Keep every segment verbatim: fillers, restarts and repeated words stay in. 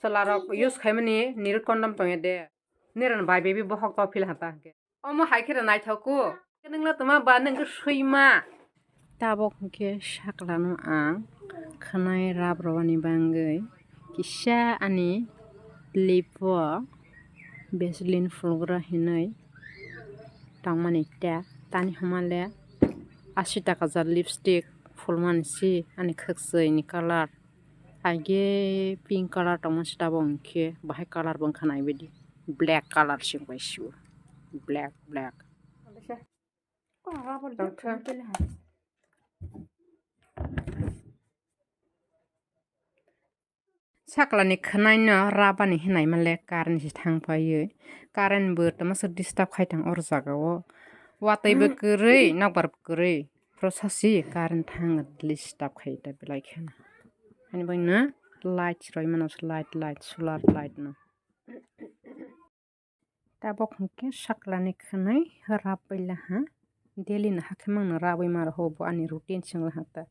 Chwlarok use khaimani nirok condom tongya de. Nirok bai baby bohok to phil hata hwnkhe. Omo hai khe naithok ku. Nungno toma ba nung swima. Tabok hwnkhe saklano ang khwnai rab rwani bangwi kisa ani lip o Vaseline phulgra hinwi tongmani ta tani hwnmale asi taka ja lipstick phulmani si ani khwksui ni colour. Aige pink colour tongma se tabok hwnkhe bahai colour bo wngkha naibaidi black colour se wngbai sio black black. Tongkha. Saklani khwnaino rabani hinai male current se thang paiwi current bo tama se disturb khai tang or jaga o watwi bo kwrwi nokbar bo kwrwi. Process si current thang disturb khai ta belai kheno. Ani bagwi no light se roi mano light light solar light no. Tabok hwnkhe saklani khwnai rap bai laha. Daily no hakhe mangno rabwi ma rw bo ani routine se wng laha ta.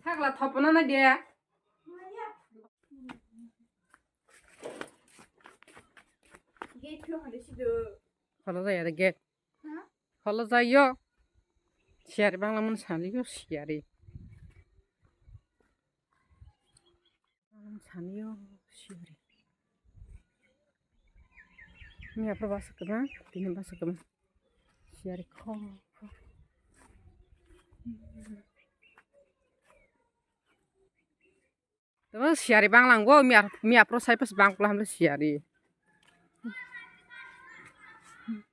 Sakla thopona na de. Kholo jaya de gate. Kholo jayo. Siyari bangla mun saliyo siyari. Saniyo siyari. Miya pura basa kwbang, tini basa kwbang. Siyari kho kho. Tama siyari banglang go, miya, miya pro sai pas bang pula hamle siyari.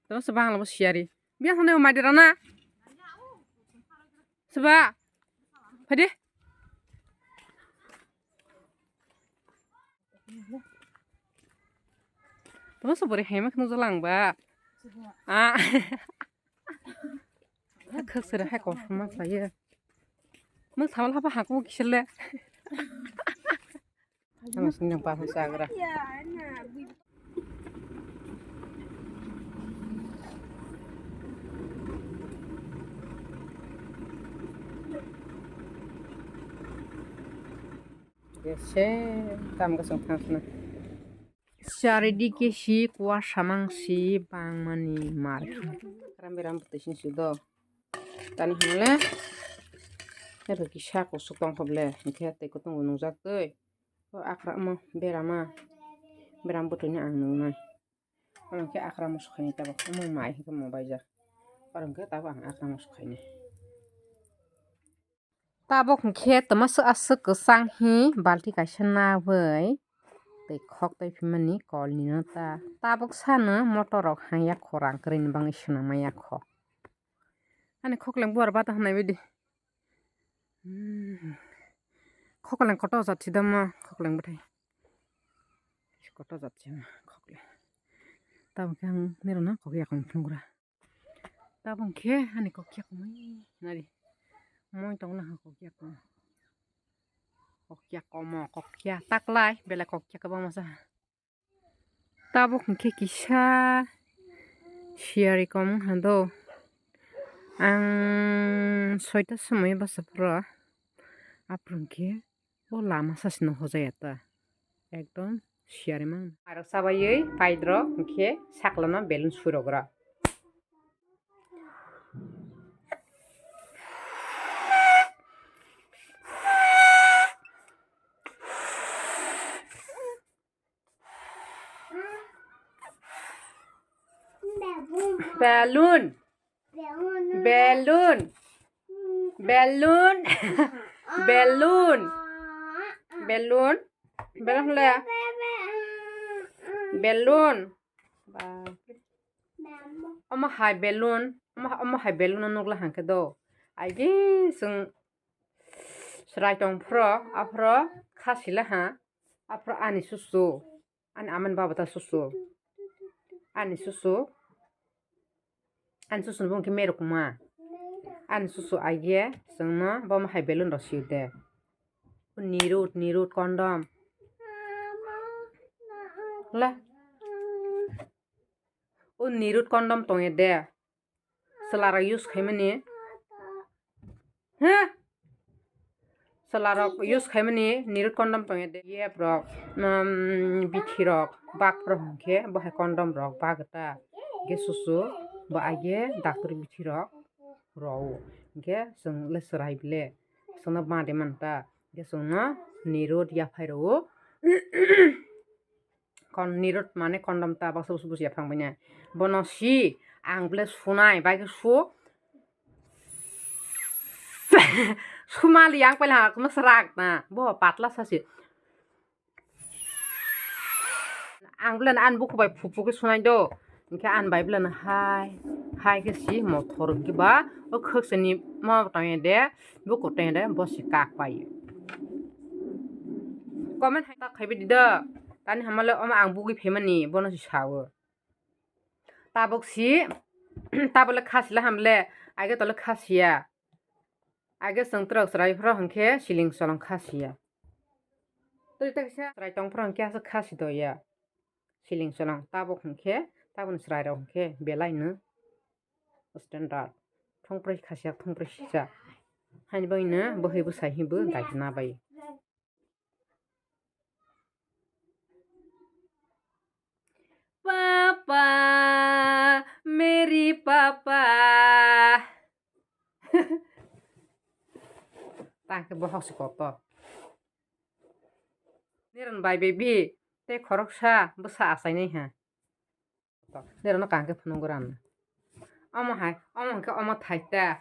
Tama se banglang siyari. Biya hone mai dira na. Seba. Phade. Tama se bore hema khno jalang ba. Ah. Khak sere hai kosom ma khlaiyo. Mung thamal haba haku kisele. Ano sini yang paham sagra. Ese tam kasang thangsna. Charidike si kuwa samang si bangmani mar khe. Ram beram bwtwi sini si do. Tani hinle. Ero kisa kusuk tong khoble. Hingkhe tei kutung bo nungjak twi. O akramo berama. Beram bwtwini ang nungnai. Omo khe akramo sukhaini tabok. Omo mai hingkhe mo baijak. Oro hingkhe tabok ang akramo sukhaini. Tabok hwnkhe toma swk aswk kwchang hi balti kaisa nawi tei khok tei phimani kolni no ta. Tabok sano motor rok hangya khorang kwrwini bagwi swnam manya kho. Ani khokleng buar bata hwnai baidi. Hmm. Khokleng kotor jat si dama khokleng bwthai. Kotor jat si ma khokleng. Tabok khe ang nirok no kok yakung phunukgra. Tabok khe ani kokya komoi nari. Moi tong laha kokya komo. Kokya komo, kokya taklai, belai kokya kwbangma sa. Tabok hwnkhe kisa siyari kom wngha do. Ang soita somoi basa phuru aphuru hwnkhe o lama sasino hojaya ta. Ekdom siyari mang. Aro sabaiwi paidrok hwnkhe saklano belun surogra. Balloon. Balloon. Balloon. Balloon. Balloon. Balloon le. Balloon. Ba. Omo hai balloon. Omo, omo hai balloon no nukla hangkhe do. Aidi sung. Chwrai tong phro, aphro kha sila ha, aphro ani susu, ani aman baba ta susu, ani susu, ani susu ni bung khe meruk ma, ani susu aige chwngno bo ma hai balloon rok sio de, nirut, nirut, condom, la, o nirut condom tong ye de. Chwla rok use khaimani. Ha? Chwla rok use khaimani nirok condom tongya de, yep rok, um, bithi rok, bak rok hwnkhe bo hai condom rok bak ta, hwnkhe susu bo age doctor bithi rok rw, hwnkhe chwng le chwrai bile chwngno ma de man ta, hwnkhe chwngno nirok yaphai rw. Kon nirot mane condom ta baksa busu busu yaphang bini. Bono si ang ble sunai bai khe su. Sumali ang pele ha kuma serak na. Bo patla sasi. Ang ble an buku bai phupu khe sunai do. Hingke an bai ble hai hai khe si mothor hingke ba o khwksani mo tongya de. Buku tengre bosi kak pai. Comment hai ta khaibi dida. Tani hamale omo ang bugui phaimani bono si sao. Tabuk si tabole khasila hamle age tole khasiya. Age chwng trok chwrai phro hwnkhe siling cholong khasiya. Tei ta kisa chwrai tong phro hwnkhe aswk khasi doya. Siling cholong tabuk hwnkhe tabukni chwrai rok hwnkhe belai no. Standard. Thongproi khasiya, thongproi sijak. Haini bagwino bwhwi bwsai hinwi bo daitona bai. Papa, Mary Papa. Tangke bohok si kotor. Niron bai baby, tei khoroksa bwsa achainai ha. Nirokno kaham khe phunukgo rana. Omo hai, omo hwnkhe omo thaita.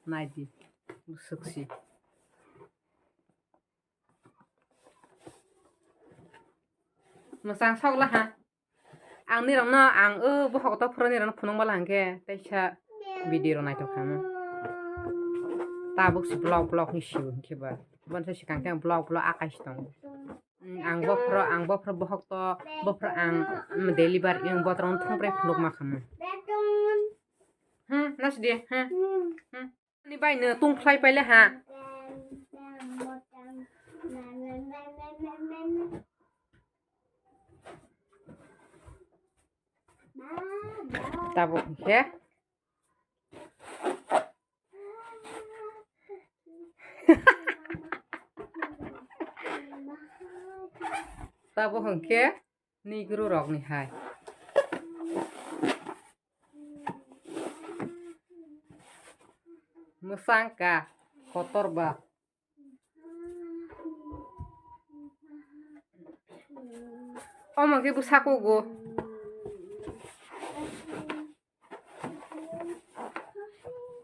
Naidi, bwswk si. Mwchang sokla ha. Ang nirokno, ang o bohok to phuru nirokno phunukma la hwnkhe teisa video rok naithok kha mo. Tabuk si vlog vlog ni sio hwnkhe ba. Bonsa swkang khe vlog vlog akai si tongo. Mm, ang bophro, ang bophro bohok to, bophro ang, mm, deliver, ang botrong thongpre phunuk ma khamu. Hmm, nas di, hmm, hmm. Ni bai no tung khlai paile ha. Tabuk khe. Tabo hwnkhe nigru rokni hai. Mwsang ka kotor ba. Omo khe bwsa kugo.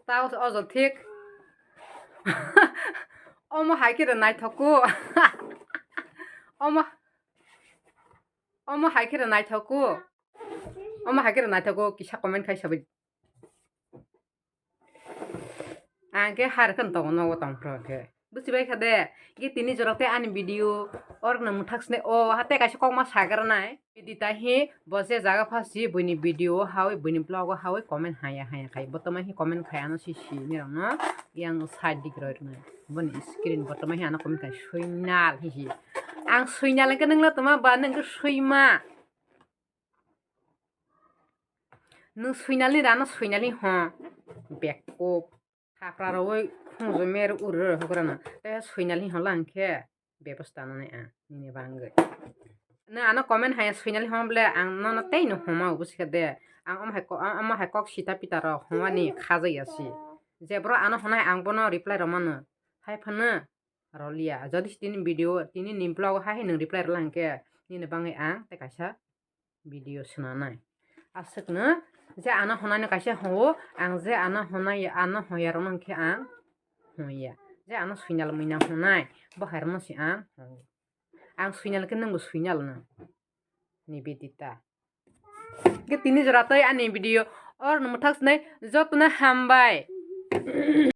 Tao se ojo thik. Omo hai khe naithok ku. Omo, omo hai khe naithok ku. Omo hai khe naithok ku, kisa comment khai sabai. Ang khe har khe tongo nogo tong phro khe. Buchibai kha de, ge tini jorok tei ani video orokno mwthak sini o hate kaisa kokma sagra nai. Bidi tai hi bo je jaga pha si buini video o hawi buini vlog o hawi comment haya haya khai. Bo toma hi comment khai ano si si ni rokno yang side dik roi rwnai. Boni screen bo toma hi ano comment khai suinal hi hi. Ang suinal ke nangla toma ba nang ke suima. Nwng swinalni rano swinalni ho. Bekup. Hapra roi khungjo mer uri roi hukrana. Te swinalni ho lang khe bebosta nani ang nini bangwi. Nwng ano comment haya swinalni ho ble ang nono tei no homa ubo sikha de. Ang omo hai ko-, omo hai kok sita pita rok homani khajakya si. Je bro ano honai ang bono reply romano. Hai phano rolia. Jodi tini video, tini ni vlog hai nwng reply rwla hwnkhe nini bangwi ang tei kaisa video swnanai. Aswkno je ano honai no kaisa hwngo, ang je ano honai, ano hoya rokno hwnkhe ang hoya. Je ano swinal muina honai, bo hai rokno se ang hwngo. Ang swinal khe nwngbo swinal no. Nivedita. Khe tini jora tei ani video orokno mwthak sinai jotono hambai.